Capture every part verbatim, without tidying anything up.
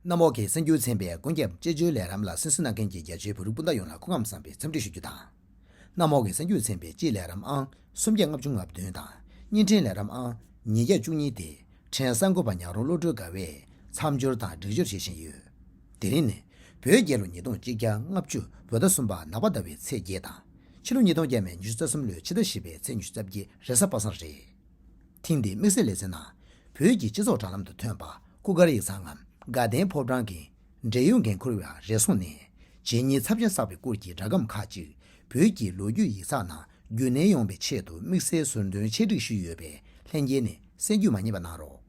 གནམ་འོག་གི་གསར་འགྱུར་ཚན་པའི་ཀུན་ཁྱབ་དཔྱད་བརྗོད་ལས་རིམ་ལ་གསན་གཟིགས་གནང་མཁན་གྱི་རྒྱ་ཆེའི་བོད་རིགས་སྤུན་ཟླ་ཡོངས་ལ་སྐུ་ཁམས་བཟང་པའི་འཚམས་འདྲི་ཞུ་རྒྱུ་དང་། གནམ་འོག་གི་གསར་འགྱུར་ཚན་པའི་སྤྱིའི་ལས་རིམ་ཨང་སུམ་བརྒྱ་ལྔ་བཅུ་ང་བདུན་དང་བརྙན་འཕྲིན་ལས་རིམ་ཨང་ཉིས་བརྒྱ་བཅུ་གཉིས་དེ་ཕྲན་གསར་འགོད་པ་ཉག་རོང་བློ་གྲོས་དགའ་བས་མཚམས་སྦྱོར་དང་སྒྲིག་སྦྱོར་བྱེད་བཞིན་ཡོད། དེ་རིང་ནི་བོད་རྒྱལ་ལོ་ཉིས་སྟོང་གཅིག་བརྒྱ་ལྔ་བཅུ་བོད་ཟླ་གསུམ་པ་ནག་པ་ཟླ་བའི་ཚེས་བརྒྱད་དང་། ཕྱི་ལོ་ཉིས་སྟོང་བརྒྱ་མེད་ཉི་ཤུ་རྩ་གསུམ་ལོའི་ཕྱི་ཟླ་བཞི་པའི་ཚེས་ཉི་ཤུ་རྩ་བརྒྱད་རེས་གཟའ་པ་སངས་རེད། ཐེངས་འདིའི་དམིགས་བསལ་ལེ་ཚན་ནང་། བོད་ཀྱི་སྤྱི་ཚོགས་དྲ་ལམ་དུ་ཐོན་པ་སྐུ་དཀར་ཡིག་ཚང་ངམ་དགའ་ལྡན་ཕོ་བྲང་གི་འབྲེལ་ཡོད་འགན་འཁུར་བས་རེ་ཟུང་ནས་རྗེ་ཉིད་ཚབས་ཆེན་བསགས་པའི་སྐོར་གྱི་སྒྲ་སྒམ་ཁག་ཅིག་བོད་ཀྱི་ལོ་རྒྱུས་ཡིག་ཚགས་ནང་རྒྱུས་ལོན་ཡོང་བའི་ཆེད་དུ་དམིགས་བསལ་ཟུར་འདོན་ཆེད་སྒྲིག་ཞུས་ཡོད་པས་ལྷན་རྒྱས་ནས་གསན་རྒྱུས་མ་བསྙེལ་བ་གནང་རོགས།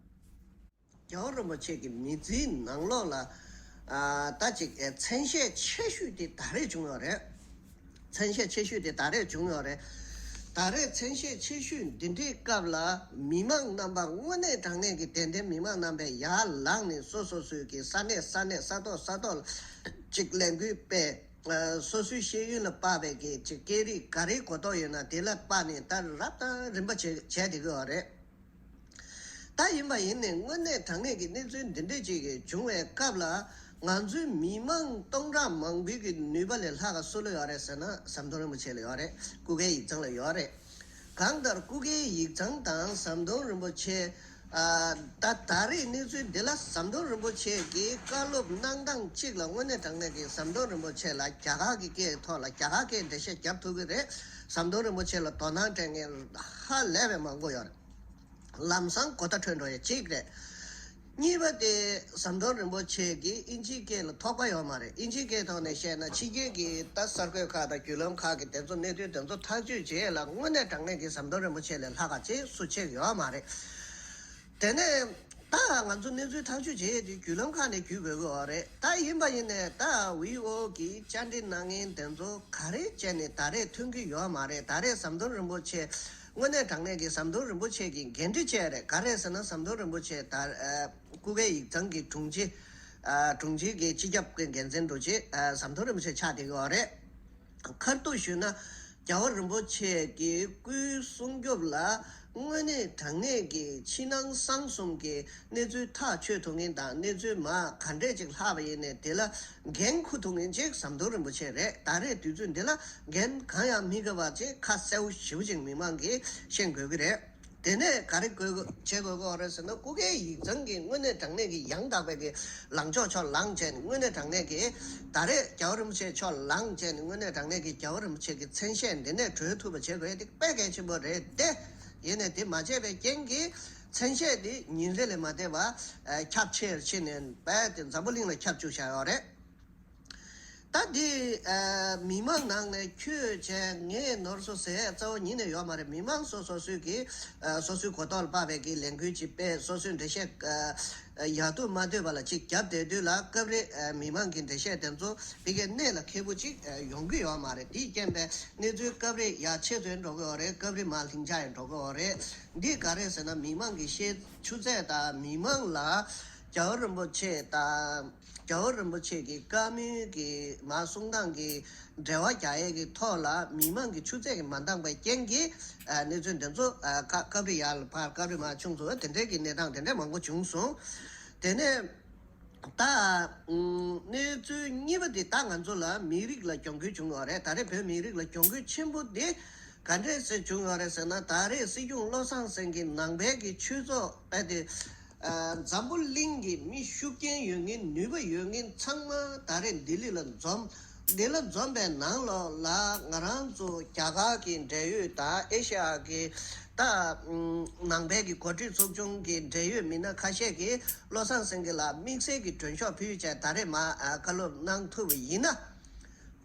རྒྱལ་བ་རིན་པོ་ཆེ་གི་མི་ཚེའི་ནང་ལོགས་ལ། ཨ། ད་ཅིག་ཨེ། མཚན་ཤས་ཆེ་ཤོས་དེ་ད་རེས་བྱུང་ཡོད་རེད། མཚན་ཤས་ཆེ་ཤོས་དེ་ད་རེས་བྱུང་ཡོད་རེད། ད་རེས་མཚན་ཤས་ཆེ་ཤོས་འདི་འདྲའི་སྐབས་ལ་མི་མང་རྣམ་པ་དངོས་གནས་དྲང་གནས་ཀྱི་དད་ལྡན་མི་མང་རྣམ་པས་ཡར་ལངས་ནས་སོ་སོ་སོའི་གི་ས་གནས་ས་གནས་ས་ཐོག་ས་ཐོག་ལ་ཅིག་ལས་འགུལ་སྤེལ། ཨ། སོ་སོའི་ཤེས་ཡོན་ལ་དཔག་པའི་གི་ཅིག་སྐད་རིགས་ག་རེའི་གོ་རྟོགས་ཡོད་ན་དེ་ལ་དཔག་ནས་ད་རབ་དང་རིམ་པ་བྱས་བྱས་བསྡད་ཀྱི་ཡོད་རེད། ད་ཡིན་པ་ཡིན་ནའི་དངོས་གནས་དྲང་གནས་ཀྱི་གནས་ཚུལ་འདི་འདྲས་ཅིག་བྱུང་བའི་སྐབས་ལ་ང་ཚོའི་མི་མང་སྟོང་ཕྲག་མང་པོའི་གི་ནུས་པ་ལས་ལྷག་ག་སུ་ལ་ཡོད་རེད་ཟེར་ན་ཟམ་གདོང་རིན་པོ་ཆེ་ལ་ཡོད་རེད། སྐུ་སྒེར་ཡིག་ཚང་ལ་ཡོད་རེད། གང་ལྟར་སྐུ་སྒེར་ཡིག་ཚང་དང་ཟམ་གདོང་རིན་པོ་ཆེ། ཨ། ད་ད་རེས་གནས་ཚུལ་འདི་ལ་ཟམ་གདོང་རིན་པོ་ཆེ་གིས་བཀའ་སློབ་གནང་སྟངས་གཅིག་ལ་དངོས་གནས་དྲང་གནས་ཀྱི་ཟམ་གདོང་རིན་པོ་ཆེ་ལ་རྒྱ་གར་གྱི་སྐད་ཐོག་ལ་རྒྱ་གར་སྐད་འགྲེལ་བཤད་རྒྱབ་ཐུབ་ཀྱི་རེད། ཟམ་གདོང་རིན་པོ་ཆེ་ལ་དོ་སྣང་སྤྲད་མཁན་ཧ་ལས་པའི་མང་པོ་ཡོད་རེད། ལམ་སང་གོ་བརྡ་འཕྲོད་འགྲོ་ཡ་གཅིག་རེད། གཉིས་པ་དེ་ཟམ་གདོང་རིན་པོ་ཆེ་གིས་དབྱིན་ཇིའི་སྐད་ལ་ཐོགས་པ་ཡོད་མ་རེད། དབྱིན་ཇིའི་སྐད་ཐོག་ནས་བཤད་ན་ཕྱི་རྒྱལ་གྱི་ད་གསར་འགོད་ཁག་དང་བརྒྱུད་ལམ་ཁག་གི་དེ་ཚོ་གནས་ཚུལ་དེ་ཚོ་ཐག་གཅོད་བྱེད་ཡས་ལ་དངོས་གནས་དྲང་གནས་ཀྱི་ཟམ་གདོང་རིན་པོ་ཆེ་ལས་ལྷག་ག་ཅིག་སུ་བྱེད་ཀྱི་ཡོད་མ་རེད། དེ་ནས་ད་ང་ཚོ་གནས་ཚུལ་ཐག་གཅོད་བྱེད་ཡས་དེ་བརྒྱུད་ལམ་ཁག་ནས་བརྒྱུད་དགོས་ཀྱི་ཡོད་རེད། ད་ཡིན་པ་ཡིན་ནས་ད་བྷི་ཨོ་གི་བཅར་འདྲི་གནང་མཁན་དེ་ཚོ་ག་རེ་བྱས་ནས་ད་རེས་ཐོན་གྱི་ཡོད་མ་རེད། ད་རེས་ཟམ་གདོང་རིན་པོ་ཆེ་དངོས་གནས་དྲང་གནས་ཀྱི་ཟམ་གདོང་རིན་པོ་ཆེ་གི་འགན་འཁྲི་བཅས་རེད། ག་རེ་ཟེར་ན་ཟམ་གདོང་རིན་པོ་ཆེ་ད་ཨ་སྐུ་སྒེར་ཡིག་ཚང་གི་དྲུང་ཆེ། ཨ། དྲུང་ཆེ་གི་སྤྱི་ཁྱབ་ཀྱི་འགན་འཛིན་དྲུང་ཆེ། ཨ། ཟམ་གདོང་རིན་པོ་ཆེ་ཆགས་བསྡད་ཀྱི་ཡོད་རེད། ཁ་ཐུག་ཞུས་ན་རྒྱལ་བ་རིན་པོ་ཆེ་གི་སྐུའི་སྲུང་སྐྱོབ་ལ་དངོས་གནས་དྲང་གནས་ཀྱི་ཕྱི་ནང་གསང་གསུམ་གྱི་གནས་ཚུལ་ཐག་ཆོད་ཐུབ་མཁན་དང་གནས་ཚུལ་མ་ག་འདྲས་ཅིག་ལྷག་པ་ཡིན་ནའི་དེ་ལ་འགན་འཁུར་ཐུབ་མཁན་ཅིག་ཟམ་གདོང་རིན་པོ་ཆེ་རེད། ད་རེས་དུས་ཚོད་འདི་ལ་འགན་གང་ཡང་མི་དགོས་པ་ཅིག་ཁ་གསལ་པོ་ཞེ་པོ་ཅིག་མི་མང་གིས་ཤེས་དགོས་ཀྱི་རེད། དེ་ནས་ག་རེ་དགོས་བྱེད་དགོས་ཀྱི་ཡོད་རེད་ཟེར་ན་སྐུ་སྒེར་ཡིག་ཚང་གི་དངོས་གནས་དྲང་གནས་ཀྱི་ཡང་དག་པའི་གི་ལངས་ཕྱོགས་ཕྱོགས་ལངས་བྱས་ནས་དངོས་གནས་དྲང་གནས་ཀྱི་ད་རེས་རྒྱལ་བ་རིན་པོ་ཆེ་ཕྱོགས་ལངས་བྱས་ནས་དངོས་གནས་དྲང་གནས་ཀྱི་རྒྱལ་བ་རིན་པོ་ཆེ་གི་མཚན་ཤས་འདི་ནས་གྲོལ་ཐུབ་པ་བྱེད་དགོས་ཡ་དེ་དཔེ་གལ་ཆེན་པོ་རེད་དེ། ཡིན་ནའི་དེ་མ་བྱས་པའི་རྐྱེན་གྱིས་མཚན་ཤས་དེ་ཉིན་རེ་ལས་མ་འདས་པ་ཁྱབ་ཆེར་ཕྱིན་ནས་རྦད་དེ་འཛམ་བུ་གླིང་ལ་ཁྱབ་བཅུག་བཞག་ཡོད་རེད། ད་འདི་ཨ་མི་མང་ནང་ནས་ཁྱོད་བྱས་ངས་ནོར་སོང་ཟེར་ཡས་རྩ་བ་ཉིད་ནས་ཡོད་མ་རེད། མི་མང་སོ་སོ་སོའི་གི་ཨ་སོ་སོའི་གོ་རྟོགས་ལ་དཔག་པའི་གི་ལས་འགུལ་ཅིག་སྤེལ། སོ་སོའི་འགྲེལ་བཤད་ཨ་ཡག་སྡུག་མ་ལྟོས་པ་ལ་ཅིག་རྒྱབ་བསྡད་དུས་ལ་སྐབས་རེ་ཨ་མི་མང་གི་འགྲེལ་བཤད་དེ་ཚོ་ཕ་གིའི་གནད་ལ་འཁེལ་པོ་ཅིག་ཨ་ཡོང་གི་ཡོད་མ་རེད། དེའི་རྐྱེན་པས་གནས་ཚུལ་སྐབས་རེ་ཡར་ཆེ་ཚུལ་འགྲོ་གི་ཡོད་རེད། སྐབས་རེ་མར་ལྷིང་འཇགས་ཡང་འགྲོ་གི་ཡོད་རེད། འདི་ག་རེ་ཟེར་ན་མི་མང་གི་ཤེས་ཆུ་ཚད་དང་མི་མང་ལ་རྒྱལ་བ་རིན་པོ་ཆེ་དང་། རྒྱལ་བ་རིན་པོ་ཆེ་གི་བཀའ་མོལ་གྱི་མ་གསུང་སྟངས་ཀྱི་འབྲེལ་བ་རྒྱག་ཡས་ཀྱི་ཐོག་ལ་མི་མང་གི་ཆུ་ཚད་ཀྱིས་མ་འདང་པའི་རྐྱེན་གྱིས་ཨ་གནས་ཚུལ་འདི་ཚོ་ཨ་ཁ་སྐབས་རེ་ཡར་ལ་འཕར་སྐབས་རེ་མར་ཆུང་སོང་། དེ་འདྲའི་གི་གནས་སྟངས་དེ་འདྲ་མང་པོ་བྱུང་སོང་། དེ་ནས་ད་ཨུམ་གནས་ཚུལ་གཉིས་པ་དེ་ད་ང་ཚོ་ལ་མི་རིགས་ལ་གྱོང་གུན་བྱུང་ཡོད་རེད། ད་རེས་བོད་མི་རིགས་ལ་གྱོང་གུན་ཆེན་པོ་དེ་ག་འདྲས་སེ་བྱུང་ཡོད་རེད་ཟེར་ན། ད་རེས་སྲིད་སྐྱོང་བློ་བཟང་སེང་གེ་ནང་པའི་གི་ཆོས་ཚོགས་རྦད་དེ། ཨ་འཛམ་བུ་གླིང་གི་མི་ཤུགས་རྐྱེན་ཡོད་མཁན་ནུས་པ་ཡོད་མཁན་ཚང་མ་ད་རེས་ལྡི་ལི་ལ་འཛོམས། ལྡི་ལི་འཛོམས་པའི་ནང་ལོགས་ལ་ང་རང་ཚོ་རྒྱ་གར་གྱི་འབྲེལ་ཡོད་དང་ཨེ་ཤ་ཡ་གི་ད་ནང་པའི་གི་འགོ་ཁྲིད་ཚོགས་ཆུང་གི་འབྲེལ་ཡོད་མི་སྣ་ཁ་ཤས་ཀྱིས་བློ་བཟང་སེང་གེ་ལ་དམིགས་བསལ་གྱི་མགྲོན་ཤོག་ཕུལ་བྱས་ད་རེས་མར་ཨ་བཀའ་སློབ་གནང་ཐུབ་པ་ཡིན་ན།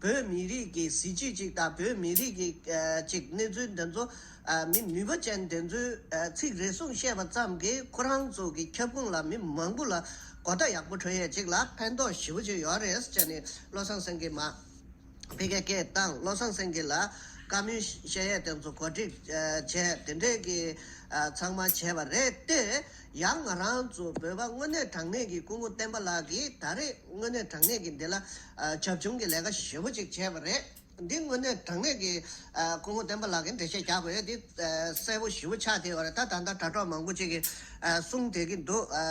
བོད་མི་རིགས་ཀྱི་གཟི་བརྗིད་ཅིག་དང་བོད་མི་རིགས་ཀྱི་ཨ་ཅིག་གནས་ཚུལ་འདི་ཚོ་ཨ་མི་ནུས་པ་ཅན་འདི་ཚོའི་ཨ་ཚིག་རེ་ཟུང་བཤད་པ་ཙམ་གྱིས་ཁོ་རང་ཚོ་གི་ཁྱབ་ཁོངས་ལ་མི་མང་པོ་ལ་གོ་བརྡ་ཡག་པོ་འཕྲོད་ཡས་ཅིག་ལ་ཕན་ཐོགས་ཞེ་པོ་ཅིག་ཡོད་རེད་ཟེར་ནས་བློ་བཟང་སེང་གེ་མར་ཕ་གིར་སྐད་བཏང་། བློ་བཟང་སེང་གེ་ལ་བཀའ་མོལ་བཤད་ཡས་དེ་ཚོ་གོ་སྒྲིག་ཨ་བྱས་དེ་འདྲས་ཀྱི་ཨ་ཚང་མ་བྱས་པ་རེད་དེ། ཡང་ང་རང་ཚོ་བོད་པ་དངོས་གནས་དྲང་གནས་ཀྱི་སྐུ་ངོ་བསྟན་པ་ལགས་ཀྱིས་ད་རེས་དངོས་གནས་དྲང་གནས་ཀྱི་འདི་ལ་ཨ་བྱབ་ཆུང་གི་ལས་ཀ་ཞེ་པོ་ཅིག་བྱས་པ་རེད། འདི་དངོས་གནས་དྲང་གནས་ཀྱི་ཨ་སྐུ་ངོ་བསྟན་པ་ལགས་ཀྱིས་འགྲེལ་བཤད་རྒྱག་དགོས་ཡ་འདི་ཨ་གསལ་པོ་ཞེ་པོ་ཆགས་བསྡད་ཡོད་རེད། ད་ད་ལྟ་དྲ་གྲོགས་མང་པོ་ཅིག་གིས་ཨ་གསུངས་བསྡད་ཀྱི་འདུག་ཨ་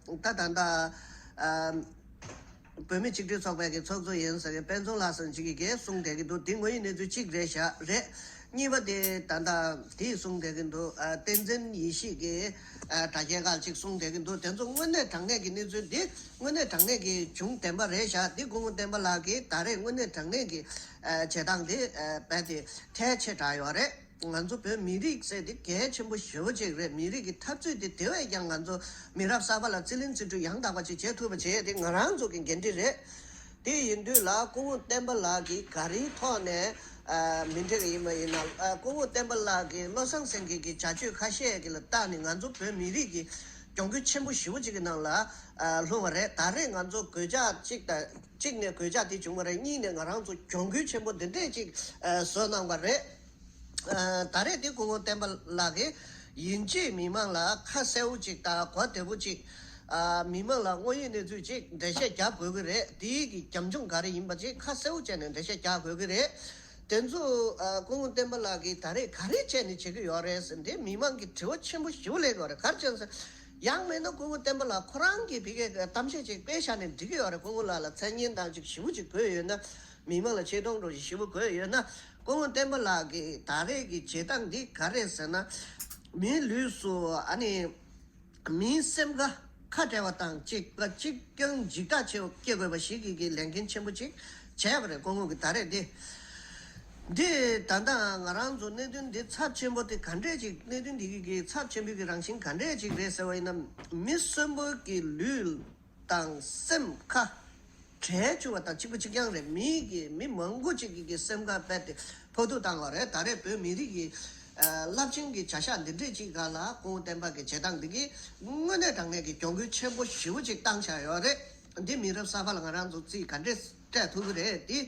ད་ད་ལྟ་ཨ་ བོད་མི་ཆིག་སྒྲིལ་ཚོགས་པའི་གི་ཚོགས་གཙོ་ཡིན་ཟེར་གི་དཔལ་འཛོམས་ལགས་ཟེར་ཅིག་གིས་གསུངས་བསྡད་ཀྱི་འདུག་འདི་དངོས་ཡོད་གནས་ཚུལ་གཅིག་རེད་ཤག་རེད། གཉིས་པ་དེ་ད་ལྟ་དེས་གསུངས་བསྡད་ཀྱི་འདུག་ཨ། བསྟན་འཛིན་ཡེ་ཤེས་ཀྱིས་ཨ། དྲ་རྒྱའི་སྒང་ཅིག་གསུངས་བསྡད་ཀྱི་འདུག་དེ་ཚོ་དངོས་གནས་དྲང་གནས་ཀྱི་གནས་ཚུལ་འདི་དངོས་གནས་དྲང་གནས་ཀྱི་བྱུང་བདེན་པ་རེད་ཤག་འདི་སྐུ་ངོ་བསྟན་པ་ལགས་ཀྱིས་ད་རེས་དངོས་གནས་དྲང་གནས་ཀྱི་ཨ། བྱེད་སྟངས་དེ་ཨ། རྦད་དེ་ཐལ་ཆེ་དྲགས་ཡོད་རེད། ང་ཚོ་བོད་མི་རིགས་ཟེར་དེ་གལ་ཆེན་པོ་ཞེ་པོ་ཅིག་རེད། མི་རིགས་ཀྱི་འཐབ་རྩོད་དེ་དེ་བས་ཀྱང་ང་ཚོ་མི་རབས་གསར་པ་ལ་རྩིས་ལེན་རྩིས་སྤྲོད་ཡང་དག་པ་ཅིག་བྱེད་ཐུབ་པ་བྱེད་དེ་ང་རང་ཚོ་གི་འགན་འཁྲི་རེད། དེ་ཡིན་དུས་ལ་སྐུ་ངོ་བསྟན་པ་ལགས་ཀྱིས་ག་རེའི་ཐོག་ནས་ཨ། མི་འགྲིག་ཡིན་པ་ཡིན་ན། ཨ། སྐུ་ངོ་བསྟན་པ་ལགས་ཀྱིས་བློ་བཟང་སེང་གེ་གི་བྱ་སྤྱོད་ཁ་ཤས་ཀྱི་ལ་བལྟས་ནས་ང་ཚོ་བོད་མི་རིགས་ཀྱི་གྱོང་གུད་ཆེན་པོ་ཞེ་པོ་ཅིག་གི་ནང་ལ་ཨ། ལྷུང་བ་རེད། ད་རེས་ང་ཚོ་གོད་ཆག་གཅིག་དང་གཅིག་ནས་གོད་ཆག་དེ་བྱུང་བ་རེད། གཉིས་ནས་ང་རང་ཚོ་གྱོང་གུད་ཆེན་པོ་འདི་འདྲས་ཅིག་ཨ། བཟོ་གནང་བ་རེད། ཨ། ད་རེས་དེ་སྐུ་ངོ་བསྟན་པ་ལགས་ཀྱིས་ཡིན་གཅིག་མི་མང་ལ་ཁ་གསལ་པོ་ཅིག་དང་གོ་བདེ་པོ་ཅིག་ཨ། མི་མང་ལ་དངོས་ཡོད་གནས་ཚུལ་ཅིག་འགྲེལ་བཤད་རྒྱག་དགོས་ཀྱི་རེད། དེའི་གི་རྒྱབ་ལྗོངས་ག་རེ་ཡིན་པ་ཅིག་ཁ་གསལ་པོ་བྱས་ནས་འགྲེལ་བཤད་རྒྱག་དགོས་ཀྱི་རེད། དེ་ཚོ་ཨ། སྐུ་ངོ་བསྟན་པ་ལགས་ཀྱིས་ད་རེས་ག་རེ་བྱས་ནས་བྱེད་ཀྱི་ཡོད་རེད་ཟེར་འདི་མི་མང་གི་དྲི་བ་ཆེན་པོ་ཞེ་པོ་སླེབས་ཀྱི་ཡོད་རེད། ག་རེ་བྱས་ཟེར། ཡང་མིན་ན་སྐུ་ངོ་བསྟན་པ་ལགས་ཁོ་རང་གིས་ཕ་གིའི་གཏམ་བཤད་ཅིག་སྤེལ་བཞག་ནས་འགྲིག་གི་ཡོད་རེད། སྐུ་ངོ་ལགས་ལ་མཚན་སྙན་དང་ཅིག་ཞེ་པོ་ཅིག་དགོས་ཡོད་ན། མི་མང་ལ་ཆེ་མཐོང་འདྲ་ཞིག་ཞེ་པོ་དགོས་ཡོད་ན། སྐུ་ངོ་བསྟན་པ་ལགས་ཀྱིས་ད་རེས་ཀྱི་བྱེད་སྟངས་འདི་ག་རེ་ཟེར་ན། མིའི་ལུས་སུ་ཨ་ནི་མིའི་སེམས་ཁ་ཁ་བྲལ་བ་དང་གཅིག་པ་གཅིག་རྐྱང་འཇིགས་སྐྲག་ཆེ་བ་སྐྱེ་དགོས་པ་ཞིག་གི་གི་ལས་འགན་ཆེན་པོ་ཅིག་བྱས་པ་རེད། སྐུ་ངོ་གིས་ད་རེས་འདི། འདི་ད་ལྟ་ང་རང་ཚོ་གནད་དོན་འདི་ཚབས་ཆེན་པོ་དེ་ག་འདྲས་ཅིག་གནད་དོན་འདི་གི་གི་ཚབས་ཆེན་པོའི་གི་རང་བཞིན་ག་འདྲས་ཅིག་རེད་ཟེར་བ་ཡིན་ན། མི་གསོན་པོ་གི་ལུས་དང་སེམས་ཁ་བྲལ་བཅུག་པ་དང་གཅིག་པ་གཅིག་རྐྱང་རེད། མི་གི་མི་མང་པོ་ཅིག་གི་གི་སེམས་ཁ་རྦད་དེ་ཕོག་ཐུག་བཏང་བ་རེད། ད་རེས་བོད་མི་རིགས་ཀྱི་ཨ། རླབས་ཆེན་གྱི་བྱ་གཞག་འདི་འདྲས་ཅིག་སྒང་ལ་སྐུ་ངོ་བསྟན་པ་གི་བྱེད་སྟངས་འདི་གིས་དངོས་གནས་དྲང་གནས་ཀྱི་གྱོང་གུད་ཆེན་པོ་ཞེ་པོ་ཅིག་བཏང་བཞག་ཡོད་རེད། འདི་མི་རབས་གསར་པ་ལ་ང་རང་ཚོ་རྩིས་ག་འདྲས་སྤྲད་ཐུབ་ཀྱི་རེད། འདི་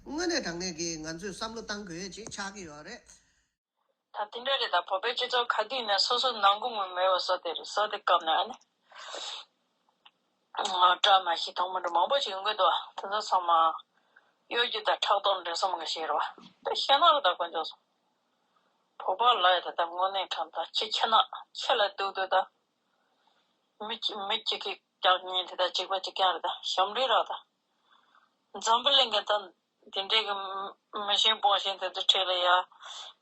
དངོས་གནས་དྲང་གནས་ཀྱི་ང་ཚོས་བསམ་བློ་བཏང་དགོས་ཡས་ཅིག་ཆགས་ཀྱི་ཡོད་རེད། ད་དེ་འདྲ་རེད། ད་བོད་པའི་སྤྱི་ཚོགས་ག་དུས་ནས་སོ་སོ་ནང་ཁུལ་ངོས་མེད་པ་བཟོ་དེ་རེད། བཟོ་དེ་སྐབས་ནས་ཨ་ནི་བཀྲ་མ་ཤིས་ཐོག་མ་འདྲ་མང་པོ་ཞིག་ཡོང་གི་འདུག་དེ་ཚོ་ཚང་མ་གཡོ་སྒྱུ་དང་ཕྲག་དོག་འདྲེས་སོང་མ་གི་ཞིག་རེད་བ། དེ་ཤེས་ན་རེད། ད་དཀོན་མཆོག་གསུམ། བོད་པ་ལ་ཡ་ད་ལྟ་དངོས་གནས་དྲང་ད་ཁྱི་ཁྱི་ན་ཁྱི་ལ་སྡུག་སྡུག་ད། མི་གཅིག་མི་གཅིག་གིས་ཀྱང་ཉིན་དེ་དག་གཅིག་པ་གཅིག་རྐྱང་རེད། ད་ཞབས་འདྲེན་ར་ད། འཛམ་བུ་གླིང་གི་ད་དེ་འདྲའི་གི་མི་ཤེས་སྤོང་ཤེས་དེ་ཚོ་ཁྲིད་ལ་ཡ།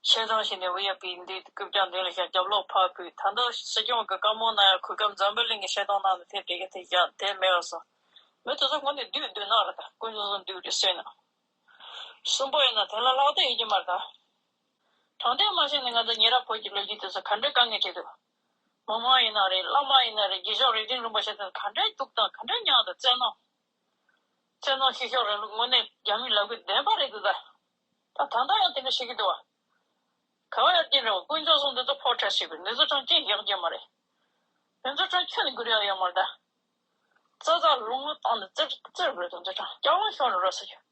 ཆེ་ཐང་ཞིག་ནས་ཝི་ཨའི་པི་འདི་རྐུབ་བཀྱག་མདུན་ལ་བཞག་རྒྱབ་ལོག་ཕར་ཕུད། ད་ལྟ་སྲིད་སྐྱོང་གི་བཀའ་མོལ་ན་ཡང་གོ་སྐབས་འཛམ་བུ་གླིང་གི་ཤེས་སྟོང་ནང་ནས་དེ་འགྲིག་གི་དེ་བཞག་དེ་མེད་པ་སོང་། མི་དེ་ཚོ་དངོས་གནས་བདུད་བདུད་ནག་རེད། ད་དཀོན་མཆོག་གསུམ་བདུད་རེད་ཟེར་ན། གསུམ་པ་ཡིན་ན་དེ་ལ་ལྷག་བསྡད་ཡོད་ཀྱི་མ་རེད་ད། དྲང་བདེན་མ་ཤེས་ནས་ང་ཚོ་ཉེ་རབས་བོད་ཀྱི་ལོ་རྒྱུས་དེ་ཚོ་ག་འདྲའི་དཀའ་ངལ་འཕྲད་འདུག་མི་མང་ཡིན་ན་རེད། བླ་མ་ཡིན་ན་རེད། རྗེས་ཕྱོགས་རིགས་ལྡན་རིན་པོ་ཆེ་དེ་ཚོ་ག་འདྲའི་སྡུག་དང་ག་འདྲའི་མྱངས་དང་། བཙན་གནོན། བཙན་གནོན་བཤུ་གཞོག་རིང་ལུགས་དངོས་གནས་རྒྱ་མིའི་ལབ་གི་བདེན་པ་རེད་འདུག་ད། ད་ད་ལྟ་ཡང་དེ་འདྲ་བཤད་ཀྱི་འདུག་བ། ག་བ་ཡང་དེ་འདྲ་བ། དཀོན་མཆོག་གསུམ་འདི་ཚོ་ཕོ་ཁྲ་ཞིག་རེད། འདི་ཚོ་ཅང་ཅི་ཡག་རྒྱུ་མ་རེད། འདི་ཚོ་ཅང་ཁྱོན་ནས་འགུལ་ཡག་ཡོད་མ་རེད་ད། ཙག་ཙག་རླུང་ལུ་བཏང་ནས་ཙིར་ཙིར་བར་དུ་འཛུལ་དྲག་སྐྱག་ལང་ཤོར་ནས་རོ་ཟེར་རྒྱུ།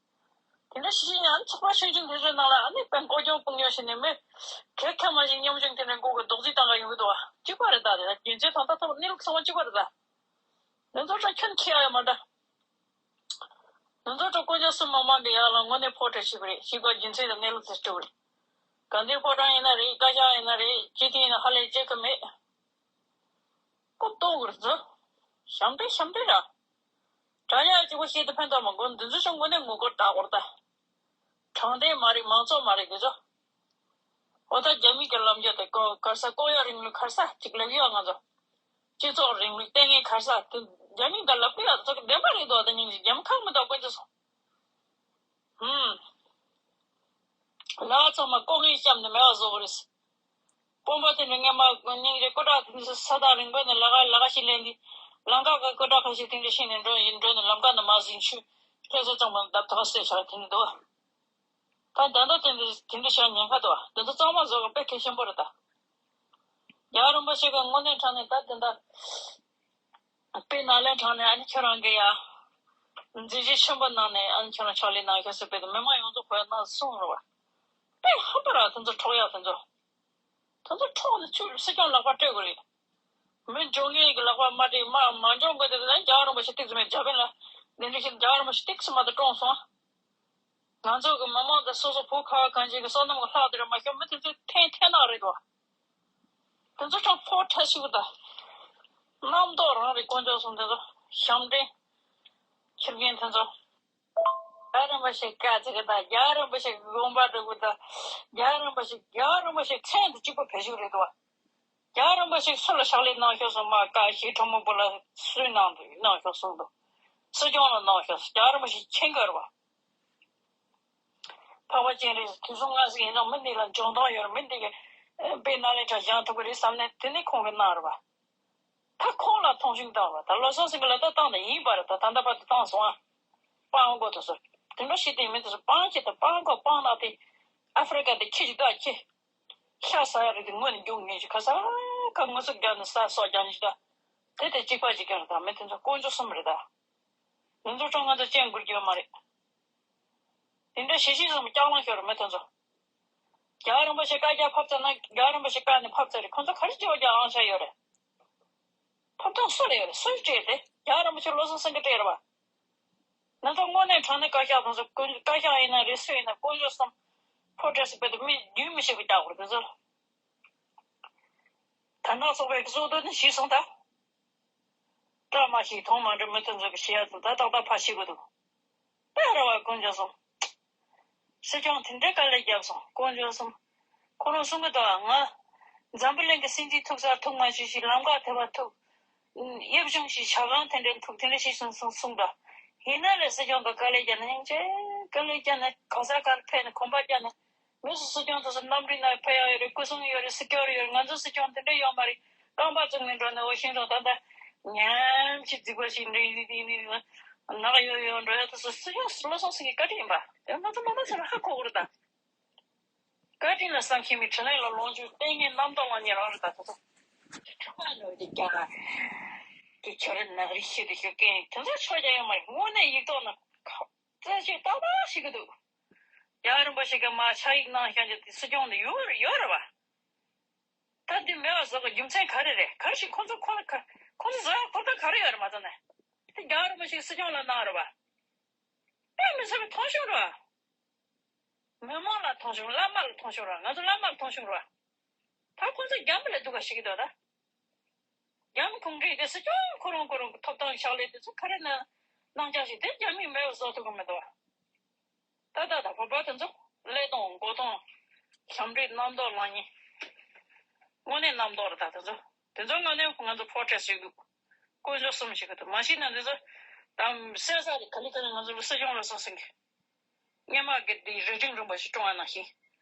དེ་འདྲ་ཞིག་ཡང་ཚོགས་པ་ཆུང་ཆུང་དེ་ཚོའི་ནང་ལ་ཨ་ནི་དཔེ་མགོ་སྐྱོང་དཔུང་ཉོ་བྱས་ནས་མི་གལ་ཁ་མ་ཞིག་སྙོམ་ཆུང་དེ་འདྲ་མགོ་གི་རྡོག་རྫིས་བཏང་ག་ཡོང་གི་འདུག་བ། གཅིག་པ་རེད་ད། དེ་ལ་རྒྱུ་མཚན་དང་ད་ཐོག་གནས་ལུགས་ཚང་མ་གཅིག་པ་རེད་ད། དེ་ཚོ་ཅང་ཁྱོན་ཁྱེར་ཡ་ཡོད་མ་རེད་ད། དེ་ཚོ་ཅང་དཀོན་མཆོག་གསུམ་མ་མང་གི་ཡག་ལ་དངོས་གནས་ཕོག་ཁྲལ་བྱེད་པ་རེད། ཞིག་པ་རྒྱུ་མཚན་དང་གནས་ལུགས་དེ་སྤྲོད་པ་རེད། དགའ་ལྡན་ཕོ་བྲང་ཡིན་ན་རེད། བཀའ་ཤག་ཡིན་ན་རེད། སྤྱི་འཐུས་ཡིན་ན་ཧ་ལས་བྱེད་ཀྱི་མེད། ཀོ་ཏོ་གུར་ཟོ། ཞབས་འདྲེན་ཞབས་འདྲེན་ར། དྲ་ཡག་གཅིག་པོ་ཤེས་ཏེ་ཕན་ཐོགས་མ་དགོས། འདི་ཚོ་ཅང་དངོས་གནས་ངོ་རྒོལ་ད་གོར་ད། དྲང་བདེན་མ་རེད། མང་གཙོ་མ་རེད་འདི་ཚོ། འོ་ད་རྒྱ་མི་གི་ལམ་རྒྱག་དེ་ཀོ་གར་ས་ལྐོག་གཡོ་རིང་ལུགས་གར་ས་གཅིག་ལབ་ཡོད་ང་ཚོ། སྤྱི་ཚོགས་རིང་ལུགས་ལྟས་ངན་གར་ས་དེ་རྒྱ་མི་ག་ལབ་གི་ཡོད་ཚོ་གི་བདེན་པ་རེད་དོ། ད་སྙིང་རྗེ་རྒྱ་མི་ཁག་མི་འདུག་དཀོན་མཆོག་གསུམ། ཧུམ། ལ་ཚང་མ་ལྐོག་རྔན་བཤམས་ནས་མེད་པ་བཟོ་གི་རེད། དཔོན་པོ་དེ་འདྲ་སྔས་མ་སྙིང་རྗེ་སྐུ་དྲག་དེ་ཚོ་ས་ཐག་རིང་པོ་ནས་ལ་ཁ་ལ་ཁ་ཞིག་ལེན་དུས་ལམ་ཁ་གི་སྐུ་དྲག་ཁ་ཤས་དེ་འདྲ་ཤེས་ནས་འགྲོ་ཡིན། འགྲོ་ནས་ལམ་ཁ་ནས་མར་ཟིན་ཆུ་ཁྱེད་ཚོ་ཚང་མ་བརྡབ་ཐག་བསད་བཞག་དེ་འདྲ་འདུག་ད་ད་ལྟ་དེ་འདྲ་དེ་འདྲ་བྱས་ཉེན་ཁ་འདུག་དེ་ཚོ་གཙང་མ་བཟོ་གི་དཔེ་གལ་ཆེན་པོ་རེད་ད། རྒྱལ་བ་རིན་པོ་ཆེ་གི་དངོས་གནས་དྲང་གནས་ད་དེ་འདྲ། དཔེ་ནཱ་ལེན་དྲང་ནས་ཨ་ནི་ཁྱོད་རང་གི་ཡ། མཛད་རྗེས་ཆེན་པོ་གནང་ནས་ཨ་ནི་ཁྱོད་རང་ཕྱག་ལས་གནང་ཤག་ཟེར་བས་མི་མང་ཡོངས་རྫོགས་གོ་ཡ་གནང་གསུངས་རོགས། དཔེ་ཧམ་པ་ར་དེ་ཚོ་འཕྲོག་ཡ་དེ་ཚོ། དེ་ཚོ་འཕྲོག་ནས་ཚུར་སྲིད་སྐྱོང་ལག་པ་སྤྲད་དགོས་རེད། མི་འཇོན་མཁན་གྱི་ལག་པ་མ་སྤྲད། མ་མ་འཇོན་དགོས་དེ་ལ་རྒྱལ་བ་རིན་པོ་ཆེ་ཏིག་ཙམ་མེད་འཇར་པན་ལ་དེ་འདྲ་ཞིག་རྒྱལ་བ་རིན་པོ་ཆེ་ཏིག་ཙམ་མ་གཏོགས་བཀྲོངས་སོང་། ང་ཚོ་གི་མི་མང་དང་སོ་སོ་བོད་ཁ་བ་གངས་ཅན་གི་བསོད་ནམས་ཀྱི་ལྷག་དེ་ར་མ་ཤོར་མི་དེ་ཚོ་འཐེན་འཐེན་ནག་རེད་དོ། དེ་ཚོ་ཅང་ཕོ་ཁྲ་ཞིག་ད། རྣམ་རྟོག་རང་རེད། དཀོན་མཆོག་གསུམ་དེ་ཚོ་ཞབས་འདྲེན། ཁྱིམ་རྒན་དེ་ཚོ། རྒྱལ་བ་རིན་པོ་ཆེ་བཀའ་ཚིག་དང་རྒྱལ་བ་རིན་པོ་ཆེ་དགོངས་པ་འགྲུབ་པ་དང་། རྒྱལ་བ་རིན་པོ་ཆེ་རྒྱལ་བ་རིན་པོ་ཆེ་མཚན་དང་གཅིག་པ་བེད་སྤྱོད་རེད་འདུག་བ། རྒྱལ་བ་རིན་པོ་ཆེ་སུ་ལ་ཕྱག་ལས་གནང་ཤོག་གསུངས། མ་བཀའ་བཞིན་གྲོགས་མོ་བུ་ལ་སུས་གནང་འདུག་གནང་ཤོག་གསུངས་འདུག་སྲིད་སྐྱོང་ལ་གནང་ཤོག་རྒྱལ་བ་རིན་པོ་ཆེ་མཁྱེན་གྱི་རེད་བ། འཕགས་པ་སྤྱན་རས་དུས་གསུམ་སྔ་ཕྱི་ཡིན་ན་མི་འདི་ལ་འཇོན་ཐང་ཡོད་རེད། མི་འདི་གི་དཔེ་ནཱ་ལེན་ཁྲ་བཞེངས་ཐུབ་ཀྱི་རེད་བསམ་ནས་དེ་ནས་ཁོང་གིས་གནང་རེད་བ། ད་ཁོང་ལ་མཐོང་ཆུང་བཏང་བ། ད་བློ་བཟང་སེང་གེ་ལ་ད་བཏང་ད་ཡིན་པ་རེད། ད་ད་ལྟ་བར་དུ་བཏང་སོང་ཨ། སྤང་གོ་དེ་ཚོ། དེ་འདྲ་ཞིག་དེ་མི་དེ་ཚོ་སྤང་ཁྱི་དང་སྤང་གོ་སྤང་ནག་དེ། ཨ་ཧྥེ་རི་ཀ་དེ་ཁྱི་ཞིག་ད་ཁྱི། ཤ་ཟ་ཡ་རེད་དེ་ངོ་ནས་རྒྱུག་ངེས་ཀྱི་ཁ་ས་ཁ་ངོ་ཚ་རྒྱག་ནས་ས་སོགས་རྒྱག་ནས་ཞིག་ད། དེ་དེ་གཅིག་པ་གཅིག་རྐྱང་རེད། ད་མི་དེ་ཚོ་དཀོན་མཆོག་གསུམ་རེད་ད། དེ་ཚོ་ཁྲོ་ང་ཚོ་སྤྱན་འགུལ་གྱི་ཡོད་མ་རེད། དེ་འདྲ་ཞི་ཞི་བཟུང་སྐྱག་ལང་ཤོར་མི་དེ་ཚོ། རྒྱལ་བ་རིན་པོ་ཆེ་བཀའ་རྒྱ་ཕབ་ཚར་ན་རྒྱལ་བ་རིན་པོ་ཆེ་བཀའ་ནས་ཕབ་ཚར་རེད། ཁོ་ཚོ་ག་རེ་བྱེད་པ་རྒྱག་ཨང་ཆ་ཡོད་རེད། ཕབ་སྟངས་སུ་ལ་ཡོད་རེད། སུས་སྤྲད་དེ་རྒྱལ་བ་རིན་པོ་ཆེ་བློ་བཟང་སེང་གེ་སྤྲད་རེད་བ། ང་ཚོ་དངོས་གནས་དྲང་གནས་བཀའ་ཤག་དེ་ཚོ་དཀོན་བཀའ་ཤག་ཡིན་ན་རེད། སུ་ཡིན་ན་དཀོན་མཆོག་གསུམ་ཕོ་བྲེ་སི་པེ་དུ་མི་རྒྱུན་མི་ཤེས་པ་རྒྱག་དགོས་རེད་དེ་ཚོ། ད་ནག་ཚོགས་པའི་གཙོ་བསྡུ་ནི་ཞིག་སོང་ད། བཀྲ་མ་ཤིས་མཐོང་མ་འགྲོ་མི་དེ་ཚོ་གི་ཤི་ཡ་ཚོ་ད་ཏག་ཏག་ཕ་ཤི་དགོས་འདུག་དཔེ་ར་བ་དཀོན་མཆོག་གསུམ། སྲིད་སྐྱོང་དེ་འདྲའི་དཀའ་ལས་བརྒྱབ་སོང་དཀོན་མཆོག་གསུམ། ཁོ་རང་གསུང་གི་འདུག་ང་འཛམ་བུ་གླིང་གི་སྲིད་འཛིན་ཐུག་སར་ཐུག་མ་བྱུང་ཞིག་ལམ་ཁ་དེ་བ་ཐུག་གཡབ་གཞུང་ཞིག་ཞག་གང་དེ་འདྲའི་ཐུག་དེ་འདྲ་ཞིག་གསུང་གསུང་གསུང་འདུག་ཡིན་ན་ལས་སྲིད་སྐྱོང་གི་དཀའ་ལས་བརྒྱབ་ན་སྙིང་རྗེ་དཀའ་ལས་བརྒྱབ་ན་ག་ས་གར་ཕེབས་ནས་གོམ་པ་བརྒྱབ་ན། མི་སུ་སྲིད་སྐྱོང་དེ་ཚོ་གནམ་གྲུའི་ནང་ཕེབས་ཡག་ཡོད་རེད། སྐུ་སྲུང་ཡོད་རེད། སི་ཀིའུ་རི་ཡོད་རེད། ང་ཚོ་སྲིད་སྐྱོང་དེ་འདྲ་ཡོད་མ་རེད། རྐང་པ་བཙུགས་ནས་འགྲོ་ནས་འོ་ཤིང་རོང་ད་ལྟ་ཉམས་ཞིབ་རྫིག་པ་ཞིག་འདྲ་ཡིན་ཡིན་ཡིན་ནག་ཡོད་ཡོད་འགྲོ་ཡ་དེ་ཚོ་སྲིད་སྐྱོང་བློ་བཟང་སེང་གེ་བཀའ་དྲིན་ཡིན་པ་དེ་ང་ཚོ་མང་པོ་ཚོ་ལ་ཧ་གོ་གི་རེད་ད། བཀའ་དྲིན་ལ་བསམ་ཤེས་མི་དྲིན་ལན་ལ་ལོངས་སྤྱོད་ལྟས་ངན་རྣམ་རྟོག་ལངས་ཉེ་རང་རེད་ད་དེ་ཚོ། ཁྱོད་ཁྱོད་རང་ནག་རིགས་ཤི་དེ་ཤོད་མཁན་དེ་ཚོ་ཆོས་རྒྱ་ཡོད་མ་རེད། དངོས་གནས་ཡིག་ཐོག་ན་རྩད་གཅོད་ཏག་ཏག་ཞིག་གི་འདུག་རྒྱལ་བ་རིན་པོ་ཆེ་གི་མ་ཕྱག་ཡིག་གནང་བཞག་རྒྱུ་དེ་སྲིད་སྐྱོང་དུ་ཡོད་ཡོད་རེད་བ། ད་འདི་མེད་པ་བཟོ་གི་རྒྱུ་མཚན་ག་རེ་རེད། ག་རེ་ཞིག་ཁོང་ཚོ་ཁོ་ཁོ་ཁོང་ཚོ་བཟོ་ཡ་ཁོ་ཐག་ག་རེ་ཡོད་རེད། མ་ཚོ་ནས་དེ་རྒྱལ་བ་རིན་པོ་ཆེ་གི་སྲིད་སྐྱོང་ལ་གནང་རེད་བ། དཔེ་མི་སྲིད་པའི་མཐོང་ཆུང་རེད་བ། མི་མང་ལ་མཐོང་ཆུང་། བླ་མ་ལ་མཐོང་ཆུང་རེད་བ། ང་ཚོ་བླ་མ་ལ་མཐོང་ཆུང་རེད་བ། ད་ཁོང་ཚོ་རྒྱ་མི་ལ་སྡུག་ག་ཞིག་གི་འདུག་ད། རྒྱ་མི་གུང་ཁྲན་དེ་སྲིད་སྐྱོང་ཁོ་རང་ཁོ་རང་གི་ཐོབ་ཐང་ཕྱག་ལས་དེ་ཚོ་ག་རེ་ན་གནང་རྐྱང་ཞིག་དེ་རྒྱ་མིས་མེད་པ་བཟོ་ཐུབ་ཀྱི་མི་འདུག་བ། ད་ད་ད་བོད་པ་དེ་ཚོ་ཀླད་སྟོང་མགོ་སྟོང་། ཞབས་འདྲེན་རྣམ་རྟོག་ལངས་ཉེ། དངོས་གནས་རྣམ་རྟོག་རེད་ད་དེ་ཚོ། དེ་ཚོ་དངོས་གནས་ང་ཚོ་ཕོ་ཁྲལ་ཞིག་འདུག་དཀོན་མཆོག་གསུམ་ཞིག་གི་འདུག་མ་གཞི་ན་དེ་ཚོ་ད་སེལ་ས་རེད། ག་ལེ་ག་ལེ་ང་ཚོ་སྲིད་སྐྱོང་བློ་བཟང་སེང་གེ་སྔོན་མ་གི་དེ་རི་སྒྲེང་རིང་པོ་ཞིག་བཀྲོངས་པ་ནང་བཞིན།